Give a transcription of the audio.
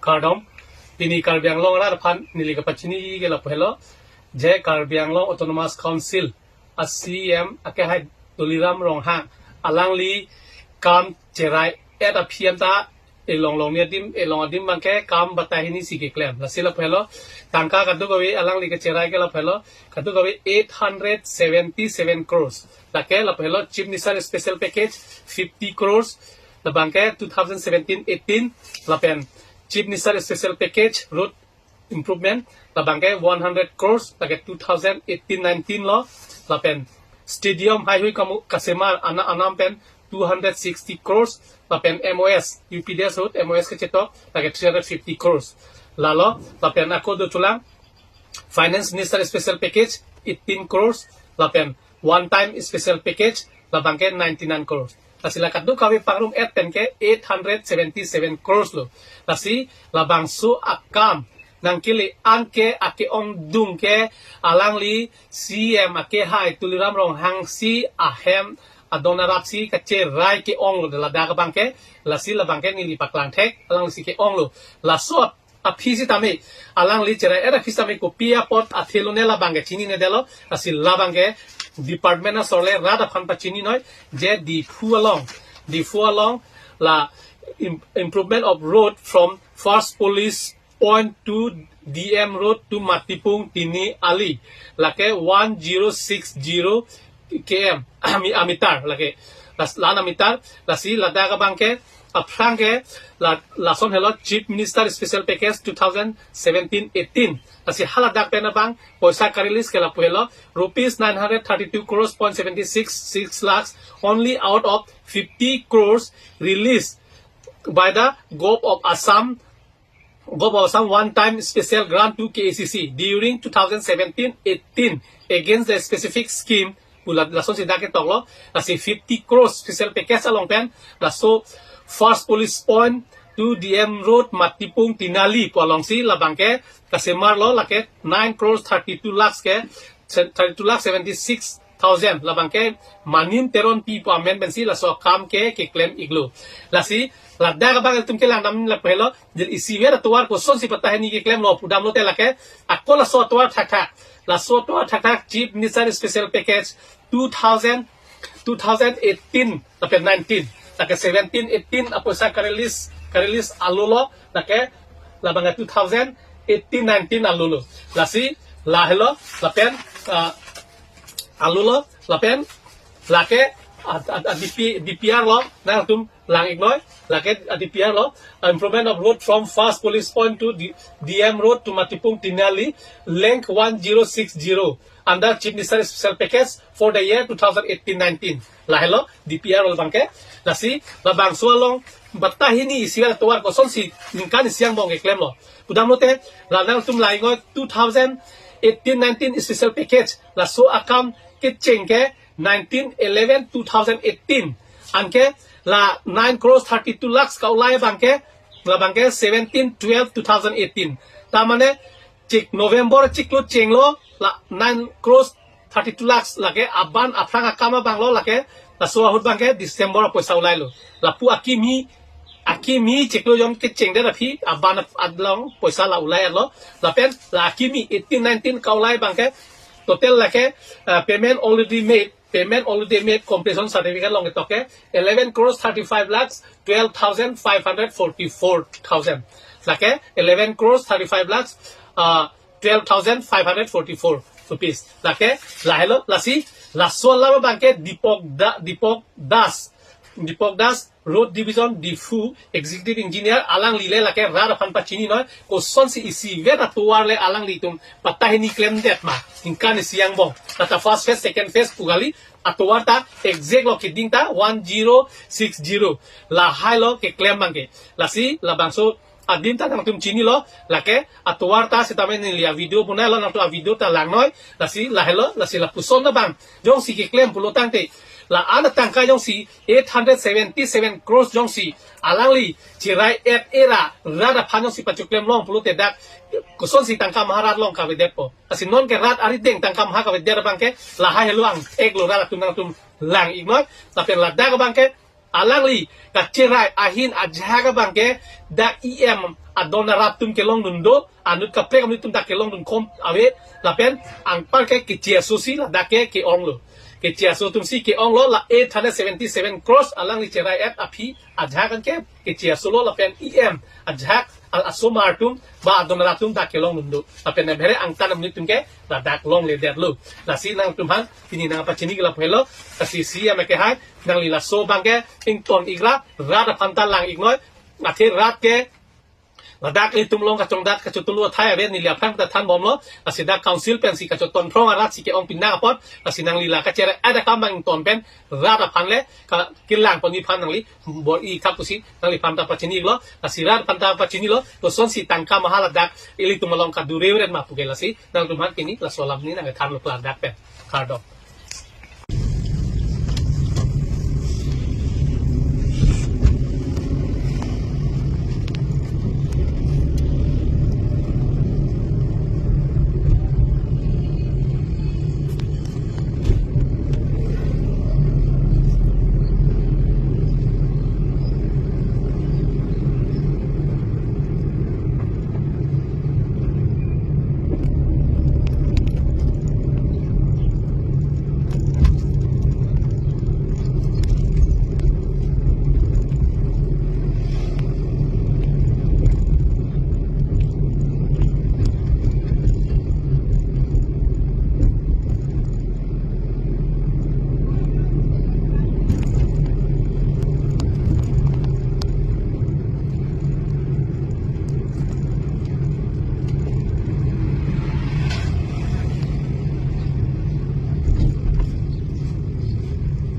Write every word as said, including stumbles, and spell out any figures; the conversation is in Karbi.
Kardom. Pini Karbi Anglong arat aphan neli kapachini ke lapu helo, je Karbi Anglong Autonomous Council a C E M akehai Tuliram Ronghang alangli kam cherai-et aphi anta elong longni adim, elong adim abangke kam batai hini si keklem. Lasi lapu helo, tangka kadokave alangli kacherai ke lapu helo, kadokave eight hundred seventy-seven crores. Lake lapu helo Chief Minister Special Package fifty crores, labangke two thousand seventeen eighteen, lapen Chief Minister Special Package Road Improvement, labangke one hundred crores, lake two thousand eighteen nineteen lo, lapen stadium haihui kamu kasemar ana anam pen two hundred sixty crores, lapen M O S, U P D S Road M O S kachetok, lake three hundred fifty crores. Lalo, lapen ako do chulang, Finance Minister Special Package eighteen crores, lapen one time special package, labangke ninety-nine crores. Lasi la kadokave pangrum-et pen ke eight hundred seventy-seven crores lo. Lasi labangso akam nangkele-an ke ake-ongdung ke alangli C E M akehai Tuliram Ronghang si ahem adon arat si kacherai ke-ong lo, ladak abangke, lasi labangke neli paklang thek, alangli si ke-ong lo. Laso ap-, aphi sitame, alangli cherai-et aphi sitame kopi apot athe lone labangke chininedetlo, lasi labangke department asor le rat aphan pachininoi, je Diphu along, Diphu along la im-, improvement of road from first police point to D M Road to Matipung Tini Ali, lake one zero six zero K M ami-, ameter, lake las-, lan ameter. Lasi ladak abangke aphrang ke la, lason helo Chief Minister Special Package two thousand seventeen eighteen. Lasi haladak pen abang poisa ka-release ke lapu helo, rupees nine hundred thirty-two crores point seventy-six six lakhs, only out of fifty crores released by the Govt of Assam, Govt of Assam one time special grant to K A C C during two thousand seventeen eighteen against the specific scheme. Pu la, lason si dak ketoklo, lasi fifty crores special package along pen, laso first police point to D M Road Matipung Tini Ali pu alongsi labangke kasemar lo, lake nine crores thirty-two lakhs ke, thirty-two lakh seventy-six thousand, labangke Manin Teronpi pu amen pensi laso akam ke keklem-iklo. Lasi ladak abang ilitum kelang dam lapu helo, jil isivet atovar kosonsi batai hini keklemlo pudamlote lake ako laso atovar thakthak, laso atovar thakthak Chief Minister Special Package two thousand, two thousand eighteen lapen nineteen, lake seventeen eighteen apoisa ka-release, ka-release alolo, lake labang two thousand eighteen nineteen alolo. Lasi lahelo, lapen, ah, alolo, lapen lake a, a, a D P, D P R lo, nangtum lang-iknoi, lake a D P R lo, improvement of road from first police point to D-, D M Road to Matipung Tini Ali, length one zero six zero, under Chief Minister Special Package for the year two thousand eighteen nineteen. Lahelo, D P R lo abangke, lasi labangso along batai hini isivet atovar kosonsi ningkan isi angbong keklemlo pudamlote, la nangtum lang-iknoi two thousand eighteen nineteen special package, laso akam kecheng ke nineteen eleven two thousand eighteen. Anke la nine crores thirty-two lakhs ka-ulai abangke, labangke seventeen twelve two thousand eighteen. Ta mane chik November chiklo chenglo, la nine crores thirty-two lakhs lake aban aphrang akam abanglo, lake laso ahut abangke December apoisa ulailo. Lapu akimi, akimi chiklo jon kechengdet aphi aban ap-, adlong poisa la ulai-etlo. Lapen la akimi eighteen nineteen ka-ulai abangke total lake, uh, payment already made, payment already made completion certificate along ketok ke eleven crores thirty-five lakhs twelve thousand five hundred forty-four thousand. Lake eleven crores thirty-five lakhs, uh, twelve thousand five hundred forty-four rupees. Lake lahelo, lasi laso alam abangke Deepak Da-, Deepak Das, Deepak Das, Road Division, Diphu, Executive Engineer, alangli le lake rat aphan pachininoi, kosonsi isivet atovar le alanglitum batai hini klemdet ma, ningkan isi angbong. Lata first phase, second phase pu kali, atovar ta exact lo, keding ta one zero six zero. Lahai lo keklem abangke. Lasi labangso adim ta nangtum chinilo, lake atovar ta sitame neli a-video bonailo, nangtum a-video ta langnoi, lasi lahelo, lasi lapuson abang jongsi keklem pulo tangte, la-an atangka jongsi eight hundred seventy-seven crores jongsi alangli cherai-et era rat aphan jongsi pachoklem long pulote dak kosonsi tangka maha rat along kavedetpo. Lasi non ke rat arideng tangka maha kavedet abangke lahai helo angthek lo, rat atum nangtum lang-iknoi. Lapen ladak abangke Alangli kacherai ahin ajahak abang ke dak E M adon arat atum kelongdun do, anut kaprek anut atum dak kelongdun khom ave, lapen anpar ke keche aso si ladak ke ke-onglo. Keche aso atum si ke-onglo, la eight hundred seventy-seven crores alangli cherai-et aphi ajahak an ke keche aso lo, lapen E M ajahak al asomar atum ba adon arat atum dak kelongdun do. Lapen bhere angtan anut atum ke ladak longledetlo. Lasi nangtumphan pini nangpachini ke lapu helo. Lasi C M ke hai, nangli laso abang ke ington ikra, rat aphan ta lang iknoi. Athe rat ke ladak ilitum along kachongdat kachotulu athai ave, neli aphrang ta thanbomlo. Lasi dak council pensi kachoton phrong arat si ke-ong pinang apot. Lasi nangli la kacherai-et akam abang ington pen rat aphan le ka kelang ponji aphan nangli bor-i thap pusi nangliphan ta pachini iklo. Lasi rat aphan ta pachinilo, kosonsi tangka maha ladak ilitum along kadure-ret ma pu ke. Lasi nangtumphan pini laso alam ni nangkethanlo, klardak pen. Kardom.